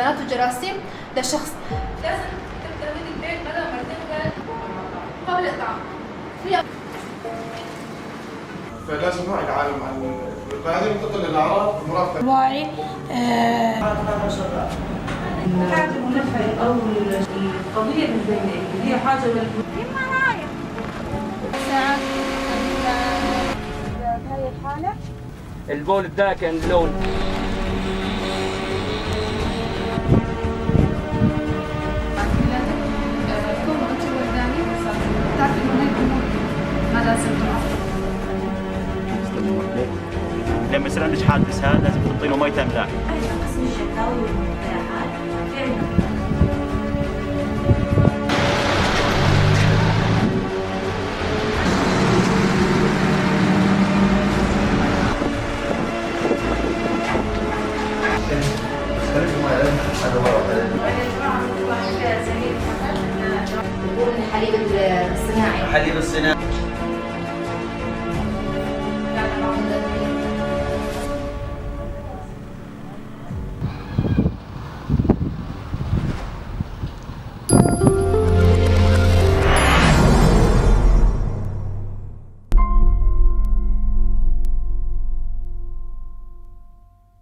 البنات والجراثيم لشخص. لازم تغلي البيت مرة مرتين قبل الإطعام. فلازم نوعي العالم عن بعدين ننتقل للاعراض المرافقة. واعي. حاجة ملحة او القضية بالنسبة هي حاجة ساعة بهاي الحالة البول الداكن اللون. ما لازم تقع. لما يصير عندك حالة اسهال لازم تحطي له مية املاح. قسم الشكاوي والمقترحات في عندنا الحليب الصناعي. الحليب الصناعي.